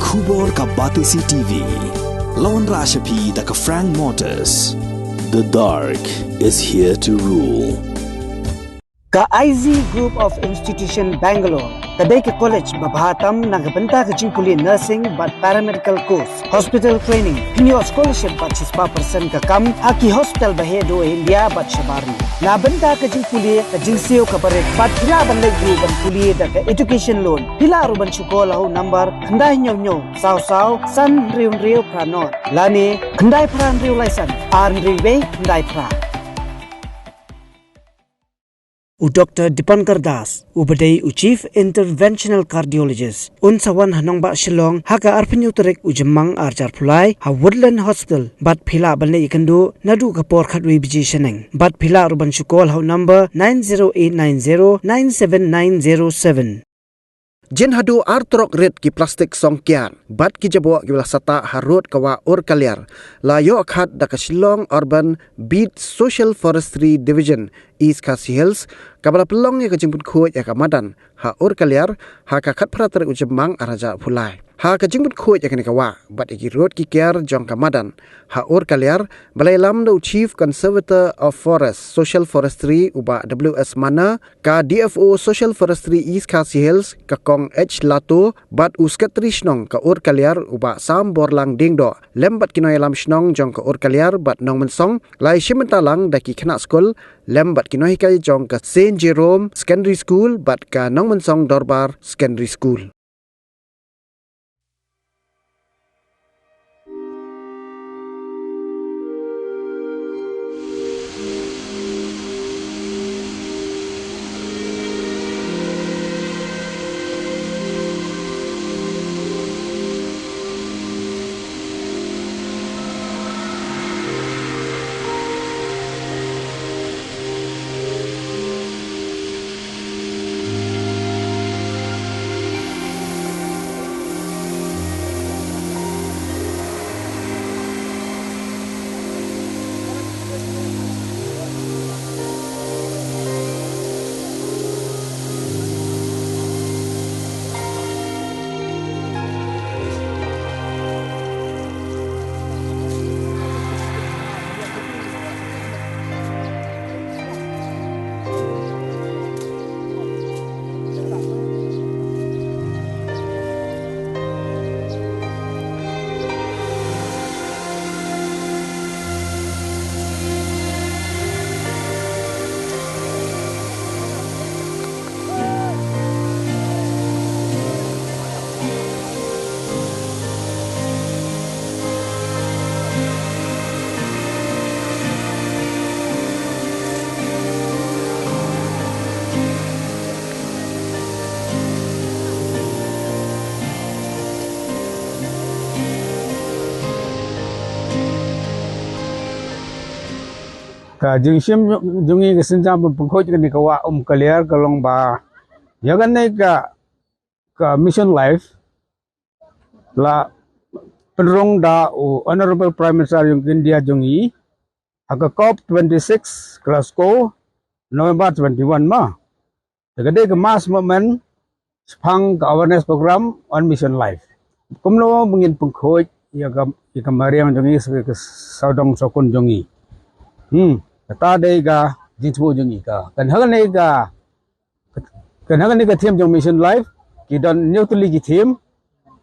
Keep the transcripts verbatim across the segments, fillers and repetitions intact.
Khubor ka Batesi T V. Lawan Rashapi da ka Frank Motors. The dark is here to rule. Ka I Z Group of Institution Bangalore ka dei ka college ba bha tam na ka bynta ka jingpule nursing bad paramedical course, hospital training, pynïoh scholarship bad shispah percent ka kam ha ki hospital ba heh duh ha India bad shabar. Na bynta ka jingpule ka jingsiew ka barit bad phi lah ban leit ruh ban pule da ka education loan, phi lah ruh ban shu call ha u number khyndai hynñiew hynñiew saw saw san hynriew hynriew phra nod lane khyndai phra hynriew lai san ar hynriew wei khyndai phra. U Doctor Dipankar Das, u ba dei u Chief Interventional Cardiologist, un sa wan ha nongbah Shillong ha ka arphew hynñiew tarik u Jymmang ar hajar arphew lai ha Woodland Hospital, bad phi lah ban leit ïakynduh naduh ka por khatwei baje shaneng. Bad phi lah ruh ban shu call ha u number nine zero eight nine zero nine seven nine zero seven. Jin haduh ar trok rit ki plastik song kiar bad ki jaboh kiba la sahtah ha rud ka wah Urkaliar la ïoh khat da ka Shillong Urban Beat Social Forestry Division, East Khasi Hills, kaba la pynlong ïa ka jingpynkhuid ïa ka madan ha Urkaliar ha ka khatphra tarik u Jymmang ar hajar arphew lai. Ha ka jingpynkhuid ïa kane ka wah bad ïa ki rud ki kiar jong ka madan ha Urkaliar ba la ïalam da u Chief Conservator of Forest Social Forestry u Bah W S Manna, ka D F O Social Forestry East Khasi Hills ka Kong H Lato bad u Secretary Shnong ka Urkaliar u Bah Samborlang Diengdoh lem bad ki nongïalam shnong jong ka Urkaliar bad Nongmynsong, la ïashim bynta lang da ki khynnah skul lem bad ki nonghikai jong ka Saint Jerome Secondary School bad ka Nongmynsong Dorbar Secondary School. Ka jingshim jong ngi ka sienjam ban pynkhuid kane ka wah Umkaliar ka long ba ïa kane ka, ka Mission Life la pynrung da u Honorable Prime Minister jong India jong ngi ha ka COP twenty-six Glasgow, November twenty-one ma. Te ka dei ka mass movement shaphang ka awareness program on Mission Life. Kumno ba ngin pynkhuid ïa ka, ïa ka mariang jong ngi, ïa ka sawdong sawkun jong ngi. Hmm, kata dei ka jingthmu jong ngi ka. Kan ha kane ka, kan ha kane ka theme jong Mission Life, ki don hynñiew tylli ki theme,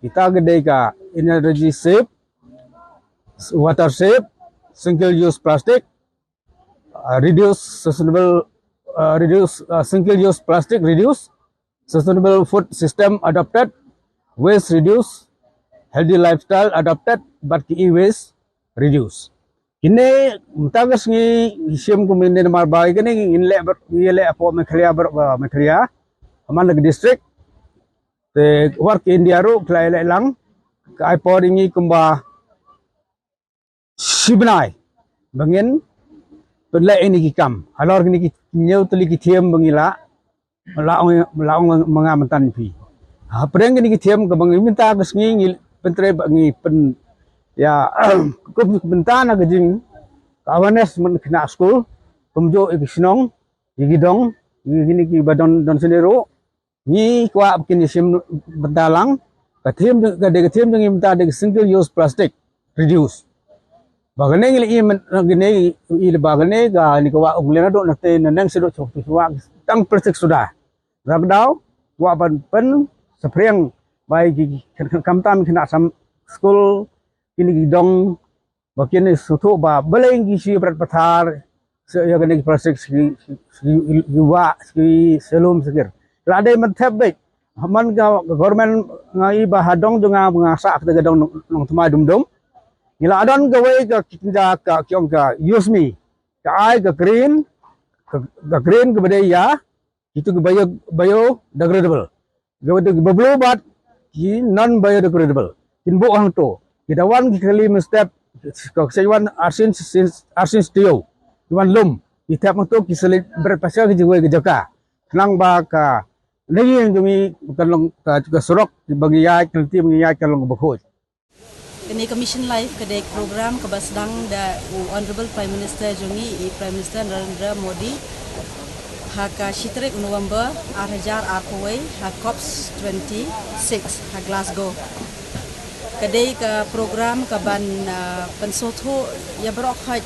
kita ki dei ka energy save, water save, single use plastic, uh, reduce sustainable, uh, reduce, uh, single use plastic reduce, sustainable food system adopted, waste reduce, healthy lifestyle adopted, bad ki e-waste reduce. Kine mynta ka sngi ngi shim kum kine namar ba kine ngin leh bad, ngi leh hapoh Meghalaya bad, uh, Meghalaya. Ha man la ki district. Te war ki India ruh ki la leh lang. Ka ai por ïa ngi kumba shi bnai ba ngin pynleh ïa kine ki kam halor kine ki hynñiew tylli ki theme ba ngi la, la ong, la ong ma nga mynta ïa phi. Hapdeng kine ki theme kaba ngi mynta ka sngi ngi pyntrei ba ngi pyn, ïa, ka mynta na ka jing ka awareness man khynnah skul, kumjuh ïa ki shnong, ïa ki dong, ïa kine kiba don, don sini ruh. Ngi kwah ba kin ïashim bynta lang, Ka theme, ka dei ka theme jong ngi mynta dei ka single use plastic reduce. Ba kane ngi la i mynta, kane i ba kane ka ni ka wah ong lena do na te na neng sedo chok tu wah tang plastic suda. Rap dau wah ban pen sepriang bai ki kam tam kena sam school kini ki dong ba kini sutu ba beleng ki si berat pathar se ya kane ki plastik si si wah si selum sekir. La dei man thep bek man ka government ngai ba hadong jong nga nga sa ka dong nong tma dum dum. Ila adon ka wei ka kinja ka kiong ka use me ka ai ka green ka green ka bedei ya itu ki bio biodegradable. Ki ba blue bat ki non biodegradable. Kin bu hang to kita wan ki kali mestep ka sej wan arsin arsin stio ki wan lum ki tep to ki selit bret pasal ki jingwei ki jaka. Nang ba ka ngi jong ngi kan long ka surok ki bagi ya kan ti bagi ya kan long ba khoj. Kane ka Mission Life ka dei program kaba sdang da u Honorable Prime Minister jong ngi i Prime Minister Narendra Modi ha ka shi tarik November ar hajar arphew wei ha COP twenty-six ha Glasgow. Ka dei ka program kaban uh, pynsngewthuh ïa baroh khoit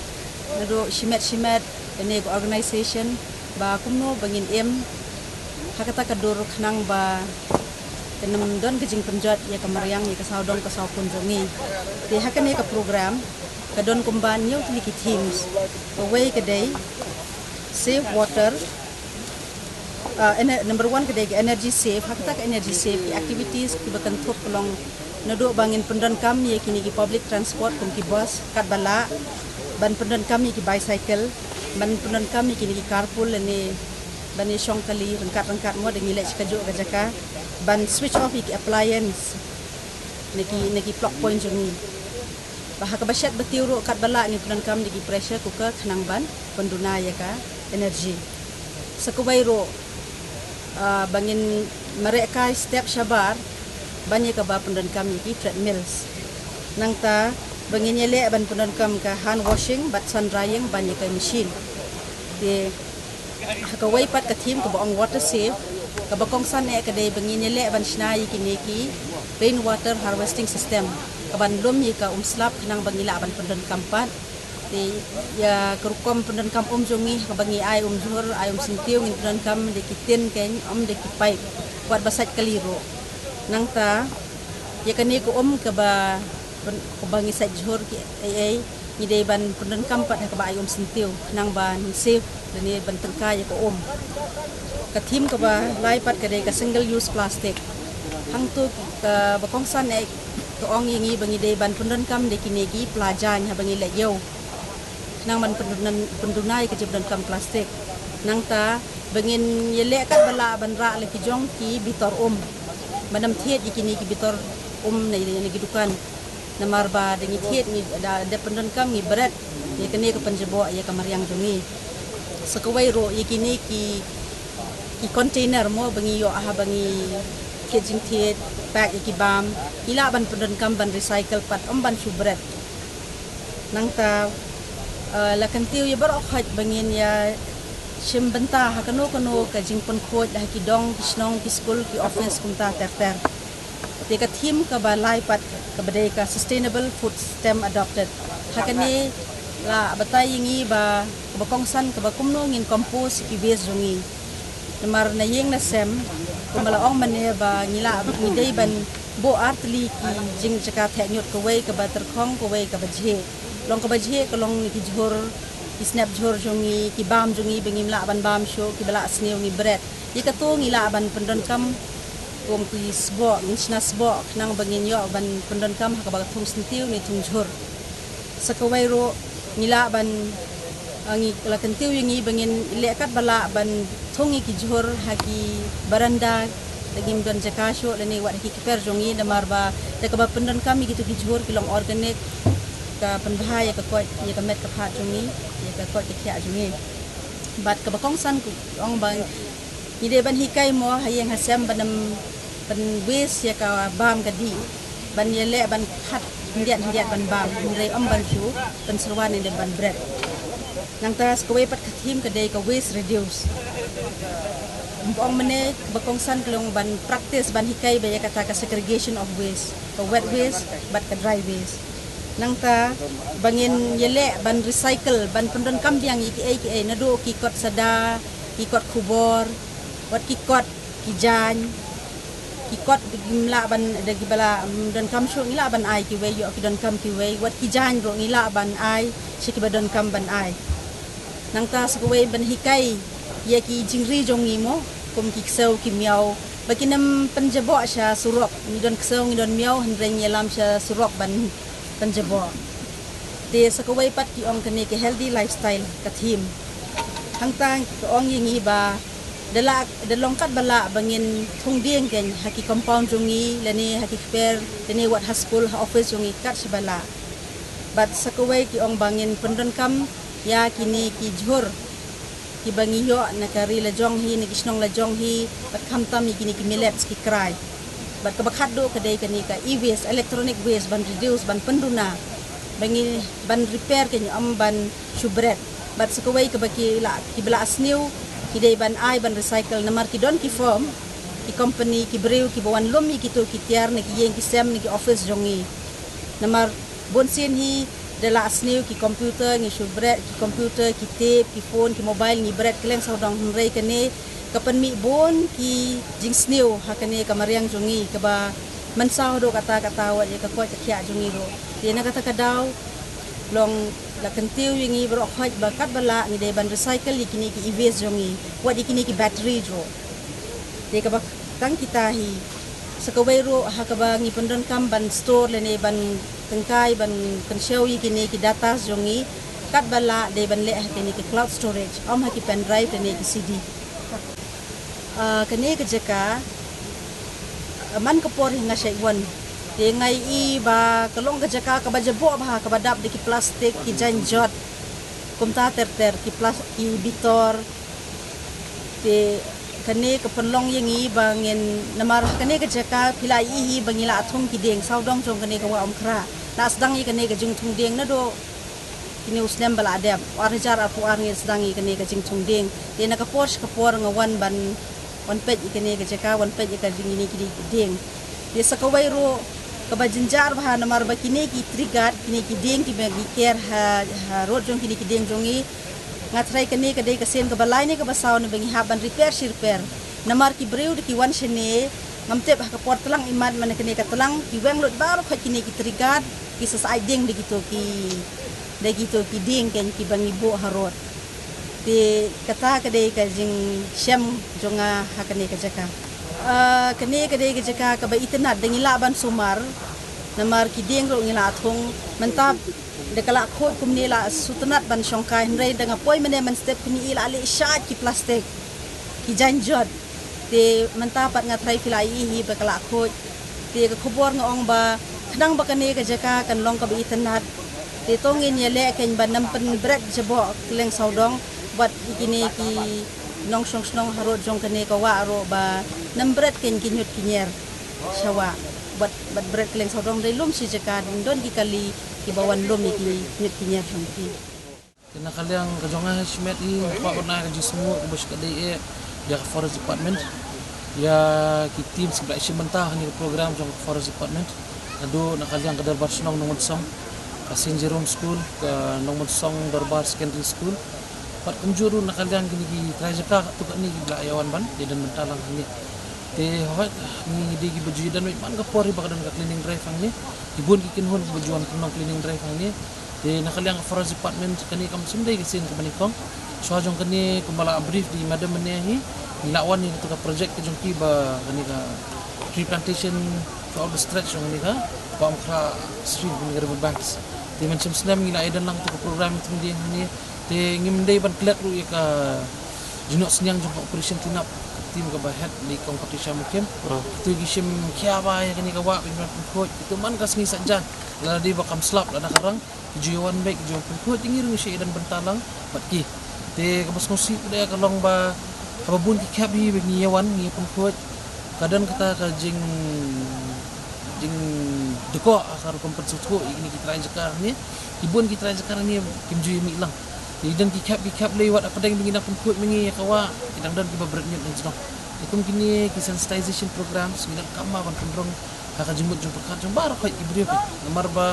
naduh shimet shimet kane ka organisation ba kumno ba ngin im ha kata ka dur khnang ba kan ym don ka jingpynjot ïa ka mariang ïa ka sawdong ka sawkun jong ngi. Te ha kane ka program ka don kumba hynñiew tylli ki themes. Kawei ka dei save water, uh, number one ka dei ka energy save. Ha kata ka energy save ki activities kiba kynthup ka long naduh ba ngin pyndonkam ïa kine ki public transport kum ki bus katba lah, ban pyndonkam ïa ki bicycle, ban pyndonkam ïa kine ki carpool lane ban ïa shong kali ryngkat ryngkat mo da ngi leh shi kajuh ka jaka, ban switch off ïa ki appliance na ki na ki plug point jong ngi. Ba ha kaba shet ba tiew ruh katba lah ngin pyndonkam da ki pressure cooker khnang ban pynduna ïa ka energy. Sa kawei ruh uh, ba ngin mareh kai step shabar ban ïa kaba pyndonkam ïa ki treadmills. Nangta ba ngin ïaleh ban pyndonkam ka hand washing bad sun drying ban ïa ka machine. Te ha kawei pat ka theme kaba ong water save kaba kongsan eh ka dei ba ngin ïaleh ban shna ïa kine ki rain water harvesting system kaban lum ïa ka um slap khnang ba ngi lah ban pyndonkam pat. Te ïa ka rukom pyndonkam um jong ngi kaba ngi ai um jhur ai um syntiew ngin pyndonkam da ki tin kein um da ki pipe wat ba sait kali ruh. Nangta ïa kane ka um kaba kaba ngi sait jhur ki ei ei ngi dei ban pyndonkam pat ha kaba ai um syntiew khnang ba ngin save lane ban tyngkai ïa ka um. Ka theme kaba lai pat ka dei ka single use plastic. Hangto kaba kongsan eh ka ong ïa ngi ba ngi dei ban pyndonkam da kine ki pla jaiñ haba ngi leh ïew. Nang ban pynduna ïa ka jingpyndonkam plastik. Nangta ba ngin ïaleh katba lah ban rah la ki jong ki bitor um. Ban ym thied ïa kine ki bitor um na ki dukan. Namar ba da ngi thied ngi da dep pyndonkam ngi bret ïa kane ka pynjaboh ïa ka mariang jong ngi. Sa kawei ruh ïa kine ki ki container mo ba ngi ïoh ha ba ngi thied jingthied, pack ïa ki bam, ngi lah ban pyndonkam ban recycle pat ym ban shu bret. Nangta la kyntiew ïa baroh khoit ba ngin ïa shim bynta ha kano kano ka jingpynkhuid ha ki dong ki shnong ki skul ki office kumta ter ter. Te ka theme kaba lai pat kaba dei ka sustainable food stamp adopted. Ha kane la batai ïa ngi ba kaba kongsan kaba kumno ngin compose ïa ki waste jong ngi. Namar na ïing na sem kumba la ong mynne ba ngi lah ngi dei ban buh artylli ki jingjaka theh ñiut, kawei kaba tyrkhong kawei kaba jhieh. Long kaba jhieh ka long ki jhur, ki snep jhur jong ngi, ki bam jong ngi ba ngim lah ban bam shuh, kiba lah sniew ngi bret. Ïa kato ngi lah ban pyndonkam kum ki sboh, ngin shna sboh khnang ba ngin ïoh ban pyndonkam ha kaba thung syntiew ne thung jhur. Sa kawei ruh ngi lah ban ngi la kyntiew ïa ngi ba ngin leh katba lah ban thung ïa ki jhur ha ki baranda, da ngim don jaka shuh lane wat ha ki kper jong ngi namar ba da kaba pyndonkam ïa kito ki jhur ki long organic, ka pynbha ïa ka koit ïa ka met ka phad jong ngi, ïa ka koit ka khiah jong ngi. Bad kaba kongsan ka ong ba ngi dei ban hikai mo ha ïing ha sem ban ym pynwaste ïa ka bam ka dih, ban ïaleh ban khat hyndiat hyndiat ban bam, hynrei ym ban shu pynsyrwa ne ban bret. Nangta sa kawei pat ka theme ka dei ka waste reduce. Ong mynne ba kongsan ka long ban practice, ban hikai ba ïa kata ka segregation of waste, ka wet waste bad ka dry waste. Nangta ba ngin ïaleh ban recycle, ban pyndonkam biang ïa kiei kiei, naduh ki kot sada, ki kot khubor, wat ki kot ki jaiñ, ki kot da kim lah ban, da kiba la, mm, donkam shuh ngi lah ban ai kiwei, ïoh ki donkam kiwei, wat ki jaiñ ruh ngi lah ban ai sha kiba donkam ban ai. Nangta sa kawei ban hikai ïa ki jingri jong ngi mo, kum ki ksew ki miaw, ba kin ym pynjaboh sha surok, ngi don ksew ngi don miaw, hynrei ngi ïalam sha surok ban pynjaboh. Te sa kawei pat ki ong kane ka healthy lifestyle ka theme. Hangta ki ong ïa ngi ba da lah, da long katba lah ba ngin thung dieng keiñ ha ki compound jong ngi lane ha ki kper lane wat ha skul ha office jong ngi kat shaba lah. Bad sa kawei ki ong ba ngin pyndonkam ïa kine ki jhur kiba ngi ïoh na ka ri la jong hi, na ki shnong la jong hi, bad khamtam ïa kine ki millets ki krai. Bad kaba khatduh ka dei kane ka e-waste, electronic waste, ban reduce, ban pynduna, ba ngi ban repair keiñ, ym ban shu bret. Bad sa kawei kaba ki la, kiba la sniew, ki dei ban ai ban recycle, namar ki don ki firm, ki company, ki briew kiba wan lum ïa kito ki tiar na ki ïing ki sem na ki office jong ngi. Namar bun sien hi da la sniew ki computer, ngi shu bret ki computer, ki tape, ki phone, ki mobile, ngi bret kylleng sawdong, hynrei kane ka pynmih bun ki jingsniew ha kane ka mariang jong ngi, kaba mynsaw haduh katta katta, wat ïa ka koit ka khiah jong ngi ruh. Te na kata ka daw long la kyntiew ïa ngi baroh khoit ba katba lah ngi dei ban recycle ïa kine ki e-waste jong ngi, wat ïa kine ki battery ruh. Te kaba tang kita hi, sa kawei ruh ha kaba ngi pyndonkam ban store lane ban tyngkai, ban kynshew ïa kine ki data jong ngi, katba lah dei ban leh ha kine ki cloud storage, ym ha ki pen drive lane ki C D. Ah, kane ka jaka, ah, man ka por hi nga shait wan, te nga ïohi ba ka long ka jaka kaba jaboh bha, kaba dap da ki plastik, ki jaiñ jot, kumta ter ter, ki plas-, ki bitor. Te kane ka pynlong ïa ngi ba ngin, namar ha kane ka jaka phi la ïohi ba ngi la thung ki dieng, sawdong jong kane ka Wah Umkhrah la sdang ïa kane ka jingthung dieng naduh kine u snem ba la dep, ar hajar arphew ar ngi sdang ïa kane ka jingthung dieng. Te na ka por sha ka por nga wan ban wan peit ïa kane ka jaka, wan peit ïa ka jingine kine ki dieng. Te sa kawei ruh kaba jynjar bha, namar ba kine ki tree guard, kine ki dieng kiba ngi ker ha, ha rud jong kine ki dieng jong ngi, nga tharai kane ka dei ka sien kaba lai ne kaba saw ne ba ngi hap ban repair shi repair. Namar ki briew da ki wan shane, ngam tip ha ka por tlang imat, mane kane ka tlang ki weng lut baroh khoit kine ki tree guard, ki sa sa ai dieng da kito ki, da kito ki dieng keiñ kiba ngi buh ha rud. Te kata ka dei ka jingshem jong nga ha kane ka jaka. Ah, kane ka dei ka jaka kaba itynnad, da ngi lah ban sumar, namar ki dieng ruh ngi la thung, mynta da ka la khuid kumne la sngewtynnad ban shongkai, hynrei da nga poi mynne mynstep kine i la leh shait ki plastik, ki jaiñ jot. Te mynta pat nga tharai phi la ïohi ba ka la khuid. Te ka khubor nga ong ba khnang ba kane ka jaka kan long kaba itynnad, te to ngin ïaleh keiñ ban ym pynbret jaboh kylleng sawdong, bad ïa kine ki nongshong shnong ha rud jong kane ka wah ruh ba ym bret keiñ ki ñiut ki ñier sha wah, bad, bad bret kylleng sawdong, dei lum shi jaka, don ki kali kiba wan lum ïa ki ñiut ki ñier jong ki. Te na ka liang ka jong nga, ha shimet hi nga kwah ban ai ka jingsngewnguh kaba shai ka dei eh ïa ka Forest Department, ïa ki teams kiba la shim bynta ha kane ka program jong ka Forest Department. Naduh na ka liang ka Dorbar Shnong Nongmynsong, ka Saint Jerome School, ka Nongmynsong Dorbar Secondary School, bad kumjuh ruh na ka liang kine ki trai jaka katto katne kiba la ïa wan ban ïa don bynta lang hangne. Te hooid, ngi dei kiba ju ïa don beit man ka por hi ba ka don ka cleaning drive hangne. Ki bun ki kynhun kiba ju wan pynlong cleaning drive hangne. Te na ka liang ka Forest Department, kane kam shym dei ka sien kaba nyngkong. Shuwa jong kane kumba la brief da i madam mynne hi, ngi la wan ïa kata ka project ka jong ki ba kane ka tree plantation throughout the stretch jong kane ka Wah Umkhrah stream, kane ka river banks. Te mynshem snem ngi la ïa don lang kata ka program ïa thung dieng hangne. Te ngim dei ban klet ruh ïa ka jingnoh synñiang jong ka Operation Clean Up, ka team kaba head da i Kong Patricia Mukhim. Kito ki shim khia bha ïa kane ka wah ban pynkhuid. Kito man ka sngi Saitjaiñ, lada dei ba kam slap, lada ka rang, ki ju ïa wan beit, ki ju ïa pynkhuid, te ngi ruh ngi shu ïa don bynta lang bad ki. Te kaba sngewsih pat ka long ba haba bun ki khep hi ba ngi ïa wan ngi ïa pynkhuid, ka don kata ka jing, jingdkoh ha ka rukom pynsngewthuh ïa kine ki trai jaka hangne. Ki bun ki trai jaka hangne kim ju ïa mih lang. Ki don ki khep ki khep lei wat hapdeng ba ngi dang pynkhuid ma ngi ïa ka wah, ki dang don kiba bret ñiut na jrong. Te kum kine ki sensitization programs ngi dang kynmaw ban pynrung ha ka jingmut jingpyrkhat jong baroh khoit ki briew. Namar ba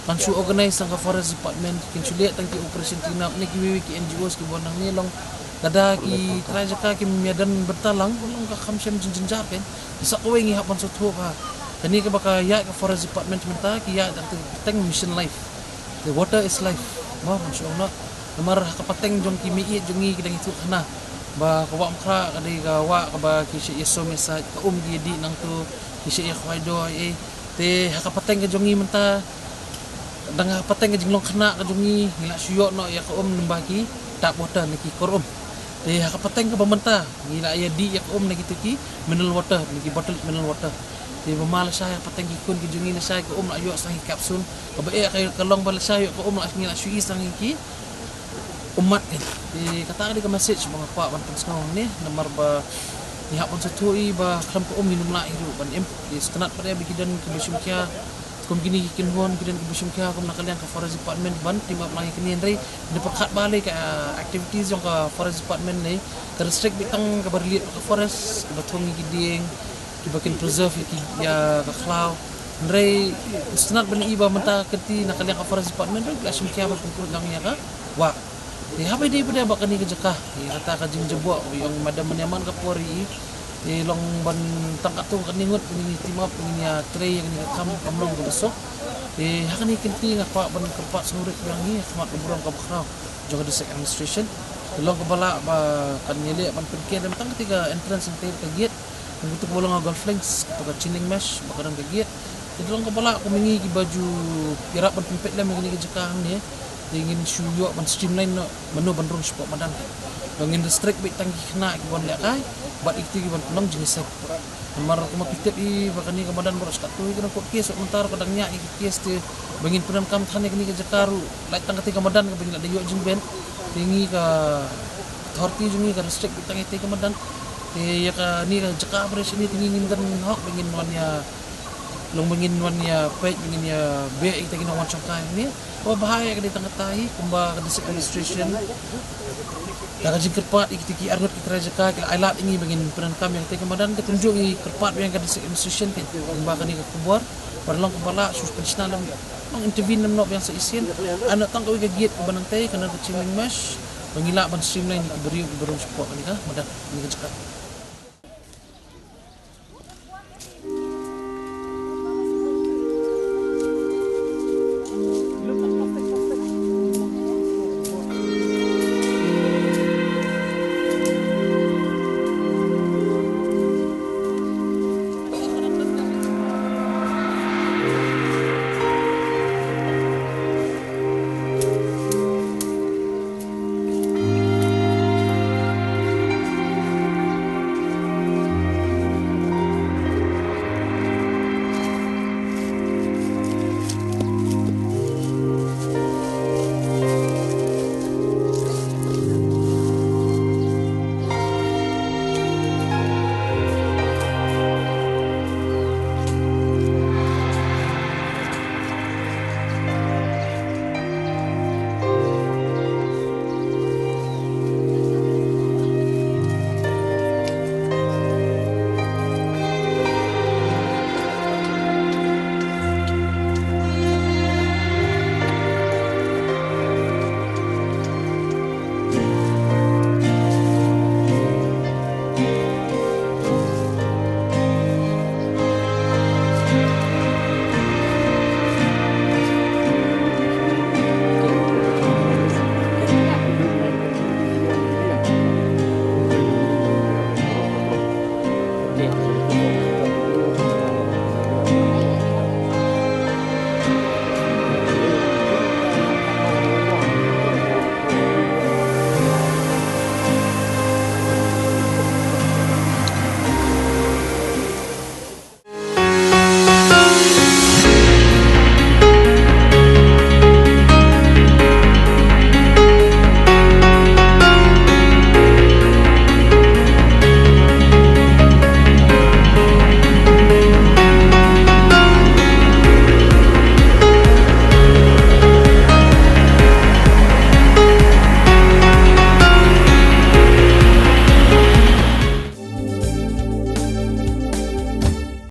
kan shu organize tang ka Forest Department, kin shu leh tang ki operation clean up ne kiwei kiwei ki N G Os kiba wan hangne, long lada ki trai jaka kim ïadon bynta lang, long ka kham shem jingjynjar. Kan sa kawei ngi hap ban sngewthuh ba kane kaba ka ïaid ka Forest Department mynta ki ïaid da ka pateng Mission Life. The water is life. Mo, ban shu ong noh. Namar ha ka pateng jong ki meiieit jong ngi ki dang ïathuh khana ba ka Wah Umkhrah ka dei ka wah kaba ki shah ïasum ïasaid, ka um ki ïadih nangto, ki shah ïakhwai doh ei ei. Te ha ka pateng ka jong ngi mynta, dang ha ka pateng ka jinglong khynnah ka jong ngi, ngi la shu ïoh noh ïa ka um lyngba ki tap water ne ki kor um. Te ha ka pateng kaba mynta ngi la ïadih ïa ka um na kito ki mineral water ne ki bottled mineral water. Te ba ma lashai ha ka pateng ki khun ki jong ngi lashai ka um la ïoh sa ïa ki capsule. Kaba eh ka, ka long ba lashai ïoh ka um la ngi la shu ïoh sa ïa ki ummat kan. Te kata ka dei ka message ba nga kwah ban pynsngew hangne, namar ba ngi hap ban sngewthuh ïa ba khlem ka um ngin ym lah hi ruh ban im. Te sngewtynnat pat ïa ba ki don kiba shim khia, kum kine ki kynhun ki don kiba shim khia kum na ka liang ka Forest Department ban team up lang ïa kine, hynrei da pyrkhat ba lei ka, ah, activities jong ka Forest Department lei ka restrict beit tang kaba relate ka forest, kaba thung ïa ki dieng, kiba kin preserve ïa ki, ïa ka khlaw. Hynrei sngewtynnat ban i ba mynta ka kynti na ka liang ka Forest Department ruh ki la shim khia ban pynkhuid lang ïa ka wah. Te haba ïadei pat ïa ba kane ka jaka, ïa kata ka jingjaboh ïong madam mynne man ka por i, te long ban tang katto katne ngut ngin ïa team up, ngin ïa trei ïa kane ka kam, kam long kaba suk. Te ha kane ka kynti nga kwah ban kyrpad sngewrit biang hi ha khmat ka burom kaba khraw jong ka District Administration. Te long kaba lah ba kan ïaleh ban pynker lem tang katei ka entrance ïa katei ka gate. Kum kito kiba long ha golf links, kito ka chain link mesh ba ka don ka gate. Te long kaba lah kum ngi kiba ju ïarap ban pynpeit lem ïa kane ka jaka hangne, te ngin shu ïoh ban streamline noh mano ban rung shapoh madan. Ba ngin restrict beit tang ki khynnah kiba wan lehkai bad ïa kito kiba pynlong jingïaseng. Namar kumba phi tip hi ba kane ka madan baroh shi katta hi ka dang court case, mynta ruh ka dang ñiah ïa ki case, te ba ngin pyndonkam than ïa kane ka jaka ruh lait tang katei ka madan kaba ngi la da ïoh jingben. Te ngi ka authority jong ngi ka restrict beit tang ïa katei ka madan. Te ïa kane ka jaka ba dei shane te ngi ngim don hok ba ngin wan ïa, long ba ngin wan ïa peit, ba ngin ïa beh ïa kita ki nongwan shongkai hangne. Kaba bha ïa ka dei tang kata hi kumba ka District Administration da ka jingkyrpad ïa kita ki arngut ki trai jaka ki la ailad ïa ngi ba ngin pyndonkam ïa katei ka madan, te kumjuh ngi kyrpad biang ïa ka District Administration kumba kane ka khubor. Ba long kaba lah shu pynshna lem, long intervene lem noh biang sa shisien. Ai noh tang kawei ka gate kaba nangtei, kane ka chain link mesh, ba ngi lah ban streamline ïa ki briew kiba rung shapoh kane ka madan, kane ka jaka.